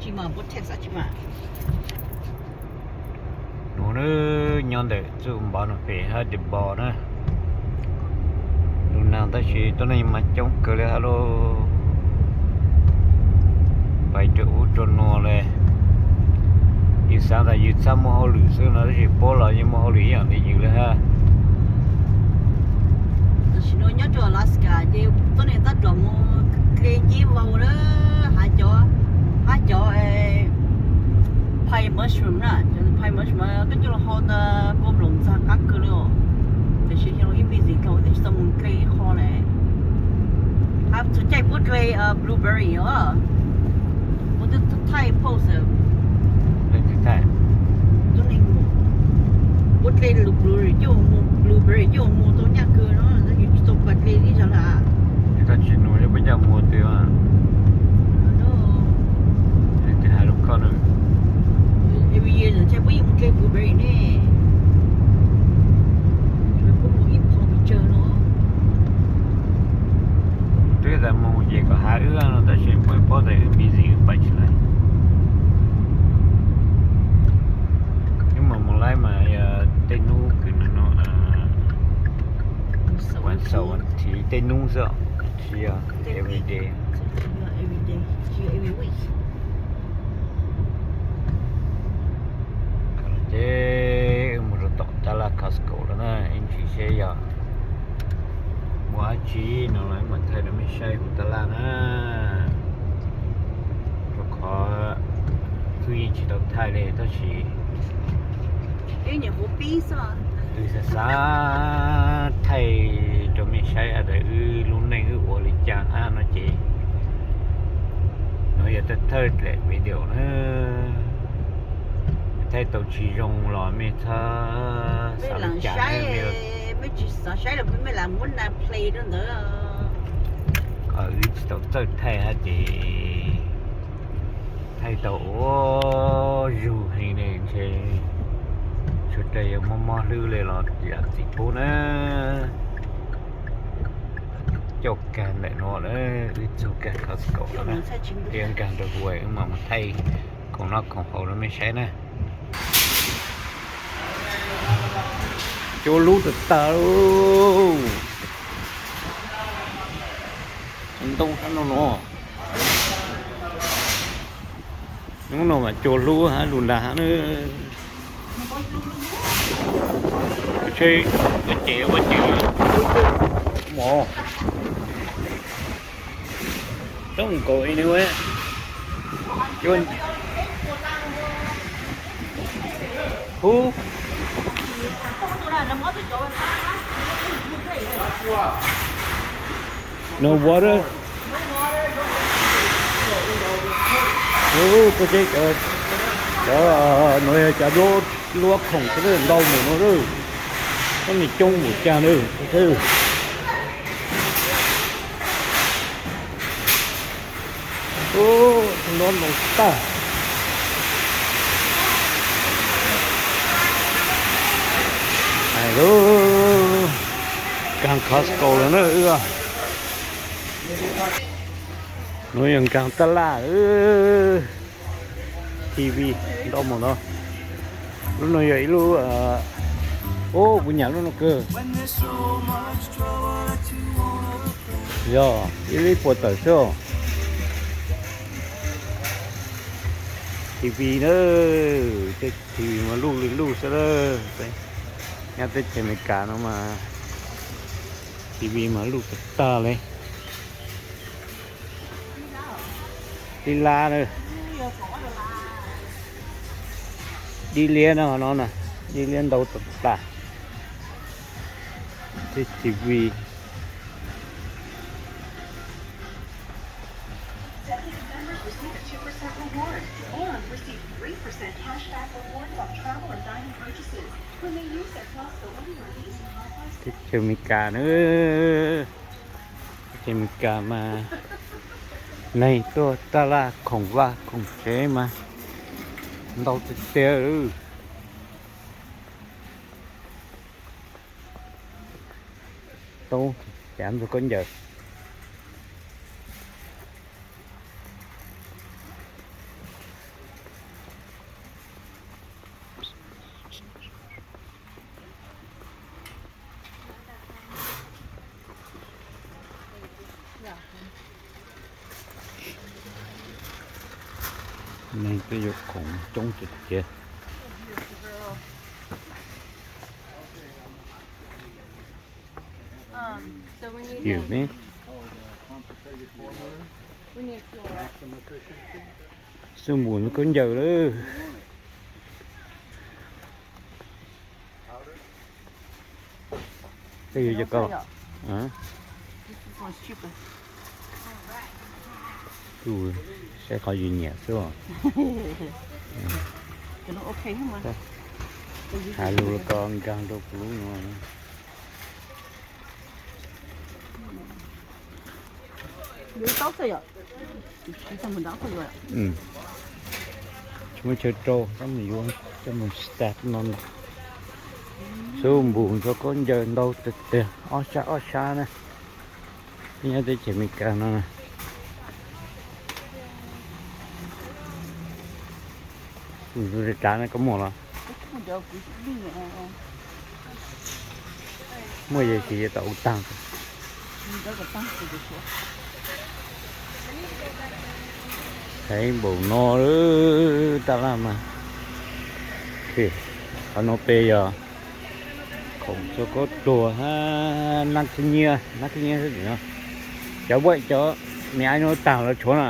Tsis mas, pub text tsis mas. Nuav nyob ntawm txuj npov no pem hab Des Bos na. Lug naag tab sis tuab neeg mas coob kawg le hab lauj. Pais rua ub rua nuav le. Yus xaav tas yus txhaj muaj hauj lwm xwb no tab sis puab los yeej muaj hauj lwm ib yam le yus le hab. Tam sim no nyob rua Alaska ces tuab neeg tab tom mus dle nceb vau na, hab cov, hab cov pine mushroom na, cov pine mushroom koj coj lug hau ntawd kua nploos ntxag qab kawg le os. Tiam sis yog ib busy thaum twg tsis tau mus dle ib qho le. Hab txug caij puab dle blueberry os. Puab twb thaij post. Tuab neeg puab dle blueberry coj mus, blueberry coj mus tau nyaj kawg no, tab sis tsis tau pais dle ib zaug na. Koj tsis nug puab coj mus twg. Every year ntawd puab yeej mus dle blueberry ne. Puab mus ib qho pes tsawg no. Twb tas mus ces kom has wb no tab sis puab paub tas wb busy wb pais tsis lais. Wb mas mus laib mas yog tej nub kws no no, once a week, tej nub xwb, tsis yog every day. Ces wb mus rau tom taj laj Costco lawm na, ib ntsis seb yog muaj dab tsi no los wb mam thaij rau mej saib huv taj laj na. Rau qhov wb yeej tsis tau thaij li tab sis wb xav xav thaij rau mej saib tas wb lub neej wb ua li cas na no ces nuav yog thawj thawj daim video na. Thaij tau tsis zoo los mej txhob xav li cas. Mej tsis xav saib los mej lam muab na play rau ntawd. Wb tsis tau txawj thaij hab ces thaij tau ua zug heev ne ntshe. Suav dlawg yog mob mob hlwb le los zam txim pub na. Coj kag ntawm no lawm, wb txug kag Costco lawm na. Wb nkag rau huv wb mam mus thaij khoom noj khoom haus rau mej saib na. Cua lub tag tag. Ntoo sab no no. Hnub no mas cua hlub hab lug nrag hab na. Tsheb ua ces ua ces mos. Toob nkaus i nws hu. No water. Hu, koj saib cov, cov no yog cov duab, duab khoom xwb ntau mus no. Koj niag coob mus cas na. Hu, no ntau tag. Hais lub, nkaag Costco lawm na wb. No yog nkaag taj laj, T V ntau mus no. Lub no yog ib lub, ub, kuv nyam lub no kawg. Yog ib lub puas tawm xwb. T V na, tej T V mas luj li luj xwb lawm. Nyob teb chaws Amelikas no mas T V mas luj tag tag li. Dib lab na, dib liab no no na, dib liab ntau tag tag. Tej T V. Teb chaws Amelikas na, teb chaws Amelikas mas neeg tuaj taj laj khoom vaj khoom tsev mas ntau tiag tiag. Tub, cav ntxuag khaub ncaws. Neeg twb yuav khoom coob tiag tiag. Yus ne, xub npum khaub ncaws lawm. Twb yog cov ko. Kuv saib qhov yus nyiam xwb os. Has lus ko nkag rau kuv lub no. Tsis muaj chaw rau, coj mus yuav, coj mus stack no. Xub npum ntxhua khaub ncaws ntau tiag tiag, ob sab ob sab na. Nyob teb chaws Amelikas no na. Tus zoo li cas no koj muaj los? Muaj, yog tsis yuav tau ua tag. Saib npaum no lawm, tab laj mas. Qhov no pem yog khoom txhua khaub tuag hab nab khib nyiab, nab khib nyiab xwb no. Cov vaim cov me aiv no tag los tshuav na.